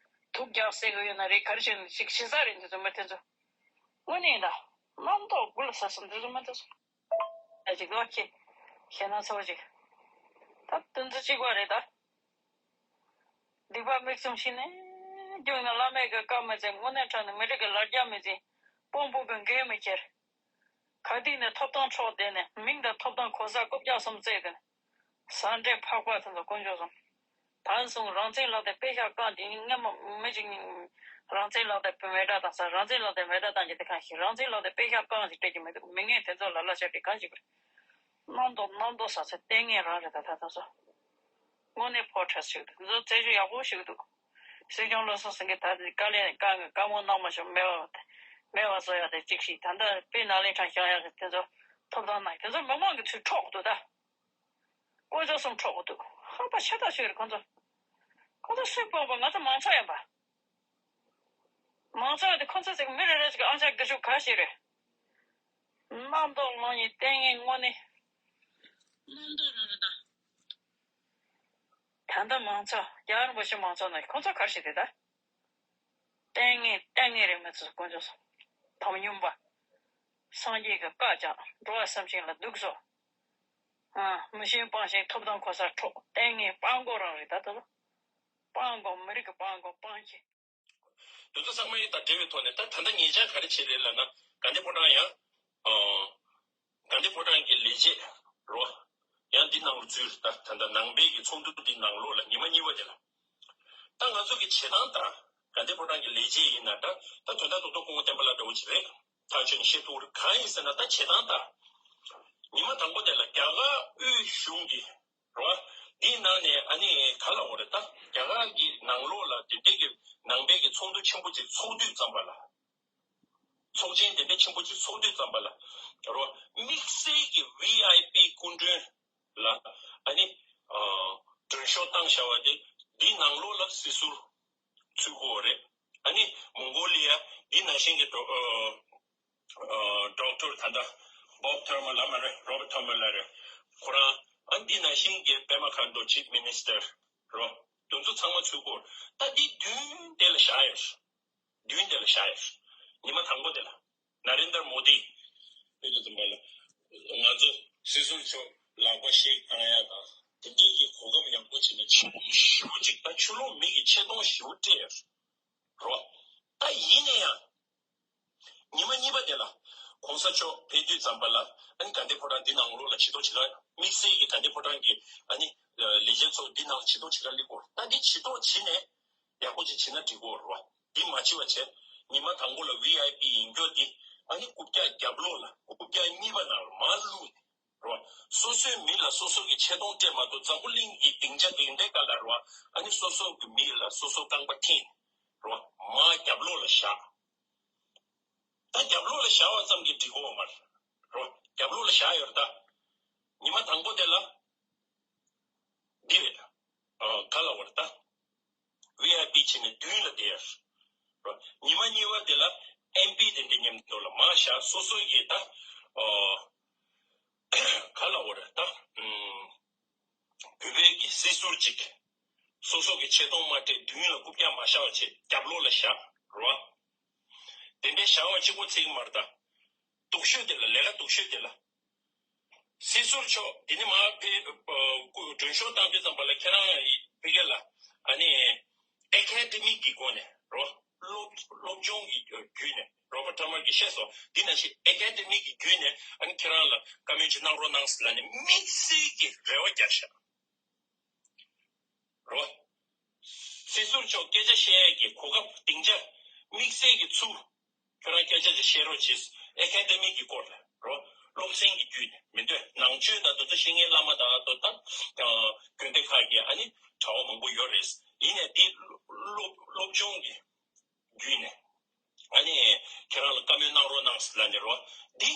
དུག་རྒྱག་སྲེག་གི་ཡོད་ན་རེད། ག་རེ་བྱས་ན་ཞིག་ཤི་ས་རེད། འདི་ཚོ་མི་དེ་ཚོ་དངོས་གནས་ད་རྣམ་རྟོག་དགུ་ལ་ཟ་སོང་། འདི་ཚོ་མི་དེ་ཚོ་ད་ཅིག་ལོ་ཁྱེད་ཞེ་ན་ཚ་བོ་ཅིག་ད་དེ་ཚོ་གཅིག་པ་རེད་ད། སྡིག་པ་མིག་བཙུམ་ཞིག་ནས་རྒྱུག་ན་བླ་མེད་ཀྱི་བཀའ་མི་འཛིན། དངོས་གནས་དྲང་ནས་མི་རིགས་ཀྱི་ལ་རྒྱ་མི་འཛིན། དཔོན་པོ་གི་འགན་མི་འཁྱེར། ག་དུས་ནས་ཐོབ་ཐང་འཕྲོག་བསྡད་ནས་མིང་དང་ཐོབ་ཐང་གོ་ས་རྐུབ་བཀྱག་གསུམ་བརྩེགས་བསྡད་ནས། ཟ་འདྲེ་ཕག་པ་དེ་ཚོ་དཀོན་མཆོག་གསུམ། ད་སོང་རང་བཙན་ལག་དེབ་དཔེ་ཤག་བཀང་དེ་སྔོན་མ་མི་གཅིག་རང་བཙན་ལག་དེབ་མེ་སྲེག་བཏང་ས། རང་བཙན་ལག་དེབ་མེ་སྲེག་བཏང་རྒྱུ་དེ་གང་ཞིག་རང་བཙན་ལག་དེབ་དཔེ་ཤག་བཀང་ཞིག་སྤྲད་ཀྱི་མི་འདུག་མི་ངན་དེ་ཚོ་ལ་གླ་ཆ་སྤྲད་གང་ཞིག་རེད། རྣམ་རྟོག་རྣམ་རྟོག་ཟ་ཚེ་ལྟས་ངན་རང་རེད་ད་ད་ད་ཚོ། དངོས་གནས་ཕོ་ཁྲལ་ཞིག་འདུག་འདི་ཚོ་རྩད་གཅོད་ཡག་པོ་ཞིག་འདུག་སྲིད་སྐྱོང་བློ་བཟང་སེང་གེ་ད་ལྟའི་བཀའ་ལན་བཀའ་བཀའ་མོལ་གནང་མ་ཤོག་མེད་པ་མེད་པ་བཟོ་ཡ་དེ་གཅིག་ཞིག་ད་ལྟ་དཔེ་ནཱ་ལེན་ཁྲང་བཞག་ཡག་གི་དེ་ཚོ་ཐོབ་ཐང་གནང་། དེ་ཚོ་མི་མང་གི་ཚུར་འཕྲོག་འདུག་ད་དཀོན་མཆོག་གསུམ་འཕྲོག་གི་འདུག་ཧམ་པ་ཤ་སྟག་ཤོས་རེད་ཁོང་ཚོ། ཁོང་ཚོ་སུས་སྤོང་པ། ང་ཚོ་མང་ཚོགས་ཡིན་པ། མང་ཚོགས་དེ་ཁོ་ཚོ་ཚོ་མི་རེ་རེ་ཞིག་ཨང་ཅག་དགེ་ཕྲུག་ག་ཞིག་རེད། རྣམ་རྟོག་ལངས་ནས་ལྟས་ངན་དངོས་གནས། རྣམ་རྟོག་རང་རེད་ད། ད་ལྟ་མང་ཚོགས་རྒྱལ་བ་རིན་པོ་ཆེ་མང་ཚོགས་ནང་ཁོ་ཚོ་ག་ཞིག་རེད་ད། ལྟས་ངན་ལྟས་ངན་རེད། མི་ཚོ་དཀོན་མཆོག་གསུམ། དམ་ཉམས་པ། སངས་རྒྱས་ཀྱི་བཀའ་བཅག་འགྲོ་བ་སེམས་ཅན་ལ་སྡུག་བཟོ། ཨ། མི་ཤེས་སྤང་ཤེས་ཐོབ་ཐང་གོ་ས་འཕྲོག་ལྟས་ངན་སྤང་གོ་རང་རེད་ད་དེ་ཚོ། སྤང་གོ་མི་རིགས་ཀྱི་སྤང་གོ་སྤང་ཁྱི། དེ་ཚོ་ཚང་མ་ཡིན་དང་འབྲེལ་བའི་ཐོག་ནས་ད་ད་ལྟ་ཉེ་ཆར་ག་རེ་བྱས་རེད་ལབ་ན། དགའ་ལྡན་ཕོ་བྲང་ཡང་། ཨོ། དགའ་ལྡན་ཕོ་བྲང་གི་ལས་བྱེད་རོ། ཡང་འདི་ནང་ལོགས་ཚུད་ད་ད་ལྟ་ནང་པའི་གི་ཚོགས་འདུ་འདི་ནང་ལོགས་ལ་ཉི་མ་གཉིས་པ་དེ་ལ། ད་ང་ཚོ་གི་བྱེད་སྟངས་དང་དགའ་ལྡན་ཕོ་བྲང་གི་ལས་བྱེད་ཡིན་ན་ད་ད་དོན་དག་རྡོག་རྡོག་སྐུ་ངོ་བསྟན་པ་ལགས་འདྲ་བོ་ཅིག་རེད། ཐག་ཆོད་ནས་བཤད་ཐུབ་ཀྱི་རེད། གང་ཡིན་ཟེར་ན་ད་བྱེད་སྟངས་དང་། ཉི་མ་དང་པོ་དེ་ལ་རྒྱ་གར་དབུས་གཞུང་གི་རོ། འདིའི་ནང་ནས་ཨ་ནི་ག་ལ་འོ་རེད་ད། རྒྱ་གར་གྱི་ནང་ལོགས་ལ་དེ་འདྲའི་གི་ནང་པའི་གི་ཚོགས་འདུ་ཆེན་པོ་ཅིག་ཚོགས་དུས་ཙམ་པ་ལ། ཚོགས་ཆེན་དེ་འདྲའི་ཆེན་པོ་ཅིག་ཚོགས་དུས་ཙམ་པ་ལ། རོ། དམིགས་བསལ་གྱི་ཝི་ཨའི་པི་སྐུ་མགྲོན་ ལ་ཨ་ནི་མགྲོན་ཤོག་བཏང་བཞག་པ་དེ་འདི་ནང་ལོགས་ལ་སྲིད་ཟུར་ཚུད་དགོས་རེད། ཨ་ནི་མོང་གོ་ལི་ཡ་འདི་ནང་བཞིན་གྱི་ཌོ་ཌོག་ཊར་ད་ལྟ་བོབ་ཐར་མ་ལ་མ་རེད། རོ་བར་ཐར་མ་ལ་རེད། ཁོ་རང་ཨ་འདི་ནང་བཞིན་གྱི་པེ་མ་ཁ་མདོ་ཅིབ་མི་ནི་སི་ཊར་རོ། དེ་ཚོ་ཚང་མ་ཚུད་དགོས། ད་འདི་མདུན་དེ་ལ་བཞག་ཡོད། མདུན་དེ་ལ་བཞག་ཡོད། ཉི་མ་དང་པོ་དེ་ལ་ན་རེན་དར་མོ་དི་དེ་ཚོ་ཙམ་པ་ལ་ང་ཚོ་སྲིད་ཟུར་མཆོག་ལག་པ་བཤེགས་བཏང་ཡ་དང་དེ་འདྲའི་གི་གོ་སྐབས་ཡག་པོ་བྱས་ནས་ཆེ་མཐོང་ཞེ་པོ་ཅིག་ད་ཆུ་ལོག་མི་གི་ཆེ་མཐོང་ཞེ་པོ་སྤྲད་ཡོད་རོ། ད་ཡིན་ན་ཡང་། ཉི་མ་གཉིས་པ་དེ་ལ་གོང་ས་མཆོག་ཕེབས་དུས་ཙམ་པ་ལ་ཨ་ནི་དགའ་ལྡན་ཕོ་བྲང་འདི་ནང་ལོགས་ལ་ཇུས་གཏོགས་བྱེད་ཀ་དམིགས་བསལ་གྱི་དགའ་ལྡན་ཕོ་བྲང་གི་ཨ་ནི་ལས་བྱེད་ཚོ་འདི་ནང་ཇུས་གཏོགས་བྱེད་ཀ་སླེབས་དགོས། ད་འདི་ཇུས་གཏོགས་བྱེད་ནས་ཡག་པོ་ཅིག་བྱེད་ན་འགྲིག་གོ་རོ། འདི་མ་བྱེད་པ་བྱས་ཉི་མ་དང་པོ་ལ་ཝི་ཨའི་པི་ཡིན་རྒྱུ་འདི་ཨ་ནི་རྐུབ་བཀྱག་རྒྱབ་ལོགས་ལ་རྐུབ་བཀྱག་གཉིས་པ་ནང་ལ་མར་བླུགས་ནས་རོ། སོ་སོའི་མི་ལ་སོ་སོ་གི་ཆེ་མཐོང་སྤྲད་མ་གཏོགས་འཛམ་བུ་གླིང་གི་སྡིངས་ཆ་དེ་འདྲའི་སྒང་ལ་རོ། ཨ་ནི་སོ་སོ་གི་མི་ལ་སོ་སོ་རྐང་པ་འཐེན་རོ། མར་རྒྱབ་ལོགས་ལ་བཞག་ད་རྒྱབ་ལོགས་ལ་བཞག་པ་ཙམ་གྱིས་འགྲིག་གོ་མ་རེད་རོ། རྒྱབ་ལོགས་ལ་བཞག་ཡོད་རེད་ད། ཉི་མ་དང་པོ་དེ་ལ་འདི་རེད། ཨ་ག་ལབ་དགོས་རེད་ད། ཝི་ཨའི་པི་བྱས་ནས་མདུན་ལ་བསྡད་ཡོད་རེད་རོ། ཉི་མ་གཉིས་པ་དེ་ལ་ཨེམ་པི་དེ་འདྲ་མཉམ་དུ་ལ་མར་བཞག་སོ་སོ་ཡི་ད་ཨོ་ག་ལབ་དགོས་རེད་ད། ཨུམ། བོད་པའི་གི་སྲིད་ཟུར་ཅིག་སོ་སོ་གི་ཆེ་མཐོང་མ་སྤྲད་མདུན་ལ་རྐུབ་བཀྱག་མ་བཞག་པ་བྱས་རྒྱབ་ལོགས་ལ་བཞག་རོ། དེ་འདྲའི་བཞག་པ་གཅིག་པོ་ཚིག་མ་རེད་ད། སྡུག་ཤོས་དེ་ལ་ལས་ཀ་སྡུག་ཤོས་དེ་ལ། སྲིད་ཟུར་མཆོག་འདི་ནས་མར་ཕེབས་མགྲོན་ཤོག་བཏང་དུས་ཙམ་པ་ལ་ཁྱེད་རང་ཕ་གི་ལ་ཨ་ནི་ཨེ་ཀ་ཌེ་མིག་གི་སྒོ་ནས་རོ། སློབ་སློབ་སྦྱོང་གི་བརྒྱུད་ནས་རོ་བར་ཐར་མ་གིས་བཤད་སོང་། འདི་ནང་བཞིན་ཨེ་ཀ་ཌེ་མིག་གི་བརྒྱུད་ནས་ཨ་ནི་ཁྱེད་རང་ལ་བཀའ་མོལ་ཅིག་གནང་རོགས་གནང་ཟེར་ལབ་ནས་དམིགས་བསལ་གྱི་རེ་བ་རྒྱག་ཤག་རོ། སྲིད་ཟུར་མཆོག་སྐད་ཆ་བཤད་ཡས་ཀྱི་གོ་སྐབས་སྡིངས་ཆ་དམིགས་བསལ་གྱི་ཚུར་ཁྱོད་རང་སྐད་ཆ་ཅིག་བཤད་རོགས་གྱིས། ཨེ་ཀ་ཌེ་མིག་གི་སྐོར་ལ་རོ། སློབ་ཚན་གྱི་བརྒྱུད་ནས་མི་འདོད་ནང་ཆོས་དང་དེ་ཚོ་ཤེས་མཁན་བླ་མ་དང་དོ་དང་དགོན་སྡེ་ཁག་གི་ཨ་ནི་གྲྭ་བ་མང་པོ་ཡོད་རེད། ཡིན་ནའི་འདི་སློབ་སློབ་སྦྱོང་གི་བརྒྱུད་ནས་ཨ་ནི་ཁྱེད་རང་ལ་བཀའ་མོལ་གནང་རོགས་གནང་ཟེར་ལབ་ནས་རོ། འདི་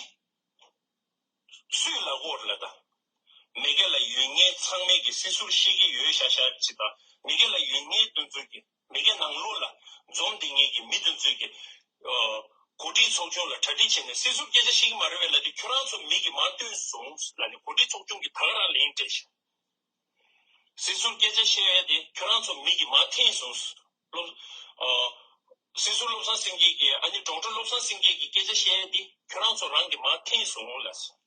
སུས་ལབ་དགོས་རེད་ལབ་ད། མི་སྒེར་ལ་ཡོད་མཁན་ཚང་མས་ཀྱི་སྲིད་ཟུར་ཤེས་ཀྱི་ཡོད་ཤག་ཤག་ཅིག་དང་མི་སྒེར་ལ་ཡོད་མཁན་དེ་ཚོས་ཀྱི་མི་སྒེར་ནང་ལོགས་ལ་འཛོམས་བསྡད་མཁན་གྱི་མི་དེ་ཚོས་ཀྱི་ཨ་གོ་སྒྲིག་ཚོགས་ཆུང་ལ་གྲ་སྒྲིག་བྱས་ནས་སྲིད་ཟུར་སྐད་ཆ་བཤད་ཀྱི་མ་རེད་པས་ལབ་དུས་ཁྱོད་རང་ཚོ་མི་གིས་མར་བཏོན་སོང་ལབ་ནས་གོ་སྒྲིག་ཚོགས་ཆུང་གིས་ད་ག་རང་ལན་སྤྲད་ཤག་སྲིད་ཟུར་སྐད་ཆ་བཤད་ཡ་དེ་ཁྱོད་རང་ཚོ་མི་གིས་མར་འཐེན་སོང་། སློབ་ཨ་སྲིད་ཟུར་བློ་བཟང་སེང་གེ་གིས་ཨ་ནི་ཌོག་ཊར་བློ་བཟང་སེང་གེ་གིས་སྐད་ཆ་བཤད་ཡ་དེ་ཁྱོད་རང་ཚོ་རང་གིས་མར་འཐེན་སོང་ལབ་སོང་།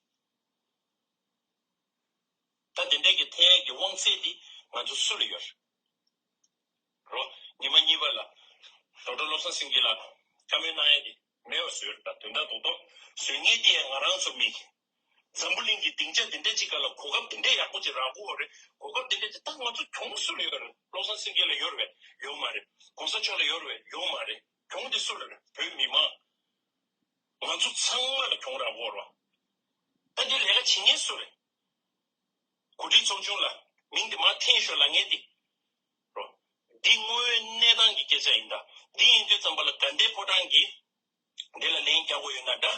ད་དེ་འདྲའི་གི་འཐེན་ཡ་གི་དབང་ཚད་དེ་ང་ཚོ་སུ་ལ་ཡོད་རེད། རོ། ཉི་མ་གཉིས་པ་ལ་ཌོག་ཊར་བློ་བཟང་སེང་གེ་ལ་བཀའ་མོལ་གནང་ཡ་དེ་མེད་པ་བཟོས་རེད། ད་དོན་དག་རྡོག་རྡོག་བཟོས་མཁན་དེ་ཡང་ང་རང་ཚོ་མི་འཛམ་བུ་གླིང་གི་སྡིངས་ཆ་དེ་འདྲ་ཅིག་སྒང་ལ་གོ་སྐབས་དེ་འདྲ་ཡག་པོ་ཅིག་རག་གི་ཡོད་རེད། གོ་སྐབས་དེ་འདྲ་ཅིག་ད་ང་ཚོ་གྱོང་སུ་ལ་ཡོད་རེད། བློ་བཟང་སེང་གེ་ལ་ཡོད་རེད་པས། ཡོད་མ་རེད། གོང་ས་མཆོག་ལ་ཡོད་རེད་པས། ཡོད་མ་རེད། གྱོང་དེ་སུ་ལ་རེད། བོད་མི་མང་། ང་ཚོ་ཚང་མ་ལ་གྱོང་རག་གི་ཡོད་རེད་པ། ད་འདི་ལས་ཀ་བྱེད་མཁན་སུ་རེད། གོ་སྒྲིག་ཚོགས་ཆུང་ལ་མིང་དེ་མར་འཐེན་ཤོག་ལབ་མཁན་དེ། རོ། འདི་དངོས་ཡོད་གནས་སྟངས་ཀྱི་སྐད་ཆ་ཡིན་ད། འདི་ཡིན་དུས་ཙམ་པ་ལ་དགའ་ལྡན་ཕོ་བྲང་གིས་འདི་ལ་ལན་རྒྱག་དགོས་ཡོད་ན་འདྲ།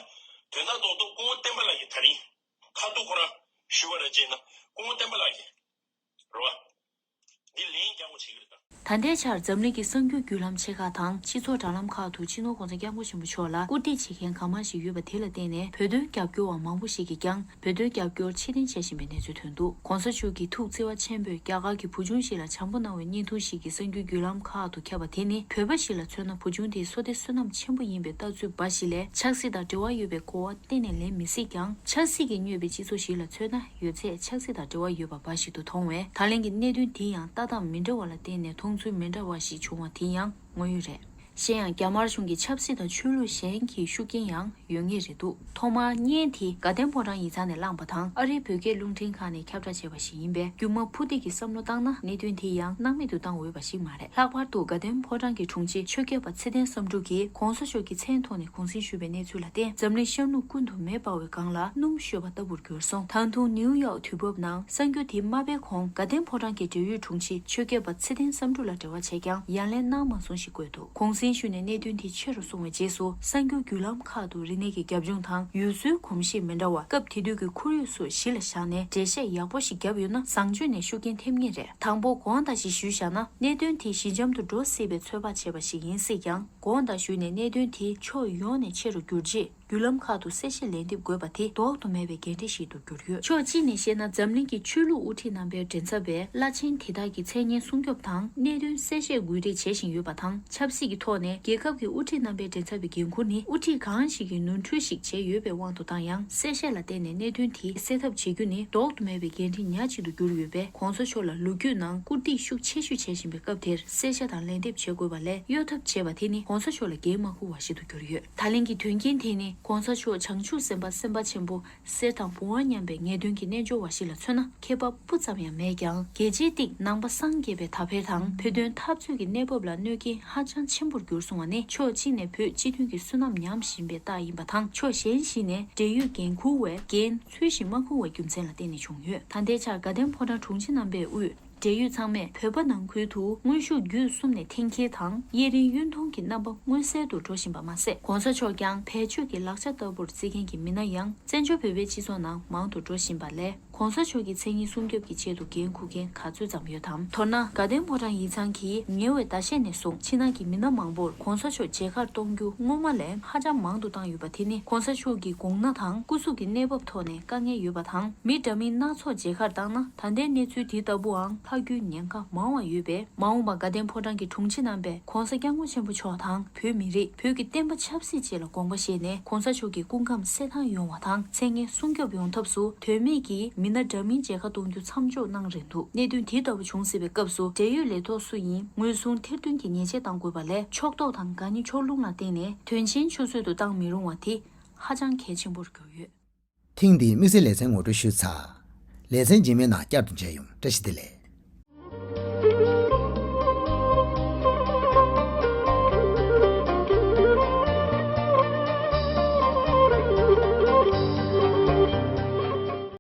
དོན་དག་རྡོག་རྡོག་སྐུ་ངོ་བསྟན་པ་ལགས་ཀྱིས་ད་རིང་ཁ་ཐུག་ཁོ་རང་ཞུ་བ་ར་བྱས་ན་སྐུ་ངོ་བསྟན་པ་ལགས་ཀྱིས། རོ། འདི་ལན་རྒྱག་དགོས་བྱེད་ཀྱི་རེད་ད། ད་ལྟའི་ཆར་འཛམ་གླིང་གི་གསར་འགྱུར་བརྒྱུད་ལམ་ཆེ་ཁག་དང་སྤྱི་ཚོགས་དྲ་ལམ་ཁག་ཏུ་སྤྱི་ནོར་༸གོང་ས་༸སྐྱབས་མགོན་ཆེན་པོ་མཆོག་ལ་སྐུར་འདེབས་བྱེད་མཁན་གང་མང་ཞིག་ཡོད་པ་དེ་ལ་བརྟེན་ནས་བོད་དོན་རྒྱབ་སྐྱོར་བ་མང་པོ་ཞིག་གིས་ཀྱང་བོད་དོན་རྒྱབ་སྐྱོར་ཕྱིར་འཐེན་བྱེད་བཞིན་པའི་གནས་ཚུལ་ཐོན་འདུག ༸གོང་ས་མཆོག་གི་ཐུགས་བརྩེ་བ་ཆེན་པོས་རྒྱ་གར་གྱི་བུ་ཆུང་ཞིག་ལ་བྱམས་པོ་གནང་བའི་བརྙན་ཐུང་ཞིག་གིས་གསར་འགྱུར་བརྒྱུད་ལམ་ཁག་ཏུ་ཁྱབ་པ་དེ་ནི་བོད་པ་ཞིག་ལ་མཚོན་ན་བུ་ཆུང་དེའི་བསོད་བདེ་བསོད་ནམས་ཆེན་པོ་ཡིན་པའི་ལྟ་ཚུལ་འབའ་ཞིག་ལས་ཆབ་སྲིད་དང་འབྲེལ་བ་ཡོད་པའི་གོ་བ་གཏན་ནས་ལེན་མི་སྲིད་ཀྱང་ཆབ་སྲིད་ཀྱིས་བསྙོས་པའི་སྤྱི་ཚོགས་ཤིག་ལ་མཚོན་ན་ཡོད་ཚད་ཆབ་སྲིད་དང་འབྲེལ་བ་ཡོད་པ་འབའ་ཞིག་ཏུ་མཐོང་བས། ད་ལན་གྱི་གནད་དོན་འདི་ཡང་ལྟ་སྟངས་མི་འདྲ་བ་ལ་བརྟེན་ནས་མཐོང་ཚུལ་མི་འདྲ་བ་ཞིག་བྱུང་བ་དེ་ཡང་དངོས་ཡོད་རེད། གཞན་ཡང་རྒྱ་དམར་གཞུང་གིས་ཆབ་སྲིད་དང་ཆོས་ལུགས་གཞན་གྱི་ཤུགས་རྐྱེན་ཡང་ཡོད་ངེས་རེད་འདུག་ཐོག་མར་བརྙན་དེ་དགའ་ལྡན་ཕོ་བྲང་ཡིག་ཚང་ནས་བླངས་པ་དང་ཨ་རིའི་བོད་སྐད་རླུང་འཕྲིན་ཁང་ནས་ཁྱབ་བསྒྲགས་བྱས་པ་ཞིག་ཡིན་པས། སྒྱུ་མ་ཕུ་ཏིག་གི་བསམ་བློ་བཏང་ན་གནད་དོན་དེ་ཡང་སྣང་མེད་དུ་བཏང་འོས་པ་ཞིག་མ་རེད། ལྷག་པར་དུ་དགའ་ལྡན་ཕོ་བྲང་གི་དྲུང་ཆེ་ཆོས་རྒྱལ་པ་ཚེ་བརྟན་བསམ་འགྲུབ་ཀྱིས་གོང་ས་མཆོག་གི་མཚན་ཐོག་ནས་གུང་གསེང་ཞུས་པའི་གནས་ཚུལ་ལ་བརྟེན་འཛམ་གླིང་ཤར་ནུབ་ཀུན་ཏུ་མེ་འབར་བའི་སྒང་ལ་སྣུམ་གཤོས་པ་ལྟ་བུར་གྱུར་སོང་། ད་དུང་ནིའུ་ཡོག་དུས་བབ་ནང་གསར་འགྱུར་དེ་མ་སྤེལ་གོང་དགའ་ལྡན་ཕོ་བྲང་གི་འབྲེལ་ཡོད་དྲུང་ཆེ་ཆོས་རྒྱལ་པ་ཚེ་བརྟན་བསམ་འགྲུབ་ལ་འབྲེལ་བ་བྱས་ཀྱང་ཡ་ལན་གནང་མ་སོང་ཞེས་བཀོད་འདུག་གུང་ གསན་ཞུས་ནས་གནད་དོན་དེ་ཆེ་རུ་སོང་བའི་རྗེས་སུ། གསར་འགྱུར་བརྒྱུད་ལམ་ཁག་ཏུ་རིག་གནས་ཀྱི་རྒྱབ་ལྗོངས་དང་ཡུལ་སྲོལ་གོམས་གཤིས་མི་འདྲ་བ། སྐབས་དེ་དུས་ཀྱི་ཁོར་ཡུག་སོགས་གཞི་ལ་བཞག་ནས་འགྲེལ་བཤད་ཡག་པོ་ཞིག་བརྒྱབ་ཡོད་ན། བཟང་སྤྱོད་ནས་ཤུགས་རྐྱེན་ཐེབས་ངེས་རེད། དང་པོ་དགོངས་དག་ཞིག་ཞུས་བཞག་ན། གནད་དོན་དེ་ཞི་འཇམ་དུ་འགྲོ་སྲིད་པའི་ཚོད་དཔག་བྱས་པ་ཞིག་ཡིན་སྲིད་ཀྱང་། དགོངས་དག་ཞུས་ནས་གནད་དོན་དེ་ཕྱོགས་ཡོངས་ནས་ཆེ་རུ་གྱུར་རྗེས། བརྒྱུད་ལམ་ཁག་ཏུ་གསལ་བཤད་ལན་འདེབས་དགོས་པ་དེ་ལྡོག་ཏུ་མེད་པའི་འགན་འཁྲི་ཞིག་ཏུ་གྱུར་ཡོད། ཕྱོགས་གཅིག་ནས་བཤད་ན། འཛམ་གླིང་གི་ཆོས་ལུགས་དབུ་ཁྲིད་རྣམ་པའི་མགྲིན་ཚབ་པས་བླ་ཆེན་དེ་དག་གི་མཚན་སྙན་སྲུང་སྐྱོབ་དང་། གནད་དོན་གསལ་བཤད་དགོས་འདྲི་བྱེད་བཞིན་ཡོད་པ་དང་། ཆབ་སྲིད་ཀྱི་ཐོག་ནས་རྒྱལ་ཁབ་ཀྱི་དབུ་ཁྲིད་རྣམ་པའི་མགྲིན་ཚབ་པའི་འགན་འཁུར་ནི། དབུ་ཁྲིད་གང་ཞིག་གིས་ནོར་འཁྲུལ་ཞིག་བྱས་ཡོད་པའི་དབང་དུ་བཏང་ཡང་། གསལ་བཤད་ལ་བརྟེན་ནས་གནད་དོན་དེ་སེལ་ཐབས་བྱེད་རྒྱུ་ནི་ལྡོག་ཏུ་མེད་པའི་འགན་འཁྲི་ཉག་གཅིག་ཏུ་གྱུར་ཡོད་པས། གོང་ས་མཆོག་ལ་ལོ་རྒྱུས་ནང་བཀུར་འདི་ཤུགས་ཆེ་ཤོས་བྱེད་བཞིན་པའི་སྐབས་དེར། གསལ་བཤད་དང་ལན་འདེབས་བྱེད་དགོས་པ་ལས་གཡོལ་ཐབས་བྱས་པ་དེ་ནི་གོང་ས་མཆོག་ལ་འགན་མ་འཁུར་བ་ཞིག་ཏུ་གྱུར་ཡོད། ད་ལན་གྱི་དོན་རྐྱེན་དེ་ནི། གོང་ས་མཆོག་བྱང་ཆུབ་སེམས་དཔའ་སེམས་དཔའ་ཆེན་པོ་གསེར་དང་བུང་བ་མཉམ་པའི་ངེས་དོན་གྱི་རྣལ་འབྱོར་བ་ཞིག་ལ་མཚོན་ན། ཁྱད་པར་སྤུ་ཙམ་ཡང་མེད་ཀྱང་། རྒྱལ་སྤྱིའི་སྟེང་ནང་པ་སངས་རྒྱས་པའི་དར་འཕེལ་དང་། བོད་དོན་འཐབ་རྩོད་ཀྱི་གནས་བབ་ལ་གནོད་རྐྱེན་ཧ་ཅང་ཆེན་པོར་གྱུར་སོང་བ་ནི། ཕྱོགས་གཅིག་ནས་བོད་སྤྱི་མཐུན་གྱི་བསོད་ནམས་ཉམས་བཞིན་པའི་རྟགས་ཡིན་པ་དང་། ཕྱོགས་གཞན་ཞིག་ནས་འབྲེལ་ཡོད་འགན་འཁུར་བས་འགན་ཚུལ་བཞིན་མ་འཁུར་བའི་རྒྱུ་མཚན་ལ་བརྟེན་ནས་བྱུང་ཡོད། ད་ལྟའི་ཆར་དགའ་ལྡན་ཕོ་བྲང་དྲུང་ཆེ་རྣམ་པའི་དབུས། འབྲེལ་ཡོད་ཚང་མས་བོད་པ་ནང་ཁུལ་དུ་དངོས་ཤུགས་བརྒྱུད་གསུམ་ནས་འཐེན་འཁྱེར་དང་། གཡས་རིང་གཡོན་ཐུང་གི་རྣམ་པ་མངོན་གསལ་དུ་འགྲོ་བཞིན་པ་མ་ཟད། གོང་ས་མཆོག་ཀྱང་བེད་སྤྱོད་ཀྱི་ལག་ཆ་ལྟ་བུར་བརྩི་མཁན་གྱི་མི་སྣ་ཡང་བཙན་བྱོལ་བོད་པའི་སྤྱི་ཚོགས་ནང་མང་དུ་འགྲོ་བཞིན་པ་ལས། གོང་ས་མཆོག་གི་མཚན་སྙན་སྲུང་སྐྱོབ་ཀྱི་ཆེད་དུ་འགན་འཁུར་མཁན་ག་ཚོད་ཙམ་ཡོད་དམ། མདོར་ན། དགའ་ལྡན་ཕོ་བྲང་ཡིག་ཚང་གིས་ཉེ་བའི་ཟླ་ཤས་ནས་བཟུང་ཕྱི་ནང་གི་མི་སྣ་མང་པོར་གོང་ས་མཆོག་མཇལ་ཁར་གཏོང་རྒྱུ་སྔོན་མ་ལས་ཧ་ཅང་མང་དུ་བཏང་ཡོད་པ་དེ་ནི། གོང་ས་མཆོག་གི་དགོངས་གནད་དང་སྐུ་གཟུགས་ཀྱི་གནས་བབ་ཐོག་ནས་དཀའ་ངལ་ཡོད་པ་དང་། མི་འདྲ་མིན་སྣ་ཚོགས་མཇལ་ཁར་བཏང་ན། ད་ལྟའི་གནས་ཚུལ་འདི་ལྟ་བུའང་ལྷག་རྒྱུའི་ཉེན་ཁ་མང་བ་ཡོད་པས། མ་འོངས་པར་དགའ་ལྡན་ཕོ་བྲང་གི་དྲུང་ཆེ་རྣམ་པས་གོང་ས་སྐྱབས་མགོན་ཆེན་པོ་མཆོག་དང་། བོད་མི་རིགས། བོད་ཀྱི་བསྟན་པ་ཆབ་སྲིད་བཅས་ལ་དགོངས་པ་བཞེས་ནས། གོང་ས་མཆོག་གི་སྐུ་ཁམས་གསལ་ཐང་ཡོང་བ་དང་། མཚན་སྙན་སྲུང་སྐྱོབ་ཡོང་ཐབས་སུ་དོན་མེད་ཀྱི་མི་སྣ་འདྲ་མིན་མཇལ་ཁ་གཏོང་རྒྱུ་མཚམས་འཇོག་གནང་རན་འདུག་གནད་དོན་དེ་ལྟ་བུ་བྱུང་སྲིད་པའི་སྐབས་སུ། འབྲེལ་ཡོད་ལས་ཐོག་སུ་ཡིན་ངོས་བཟུང་ཐེར་འདོན་གྱི་ཉེས་ཆད་གཏང་དགོས་པ་ལས། ཕྱོགས་གཏོགས་དང་དགའ་ཉེ་ཕྱོགས་ལྷུང་ལ་བརྟེན་ནས་དོན་ཆེན་ཆུད་ཟོས་དུ་བཏང་མི་རུང་བ་དེ་ཧ་ཅང་གལ་ཆེན་པོར་གྱུར་ཡོད། ཐེངས་འདིའི་དམིགས་བསལ་ལེ་ཚན་ངོ་སྤྲོད་ཞུས་ཚར། ལེ་ཚན་རྗེས་མའི་ནང་བསྐྱར་དུ་མཇལ་ཡོང་། བཀྲ་ཤིས་བདེ་ལེགས།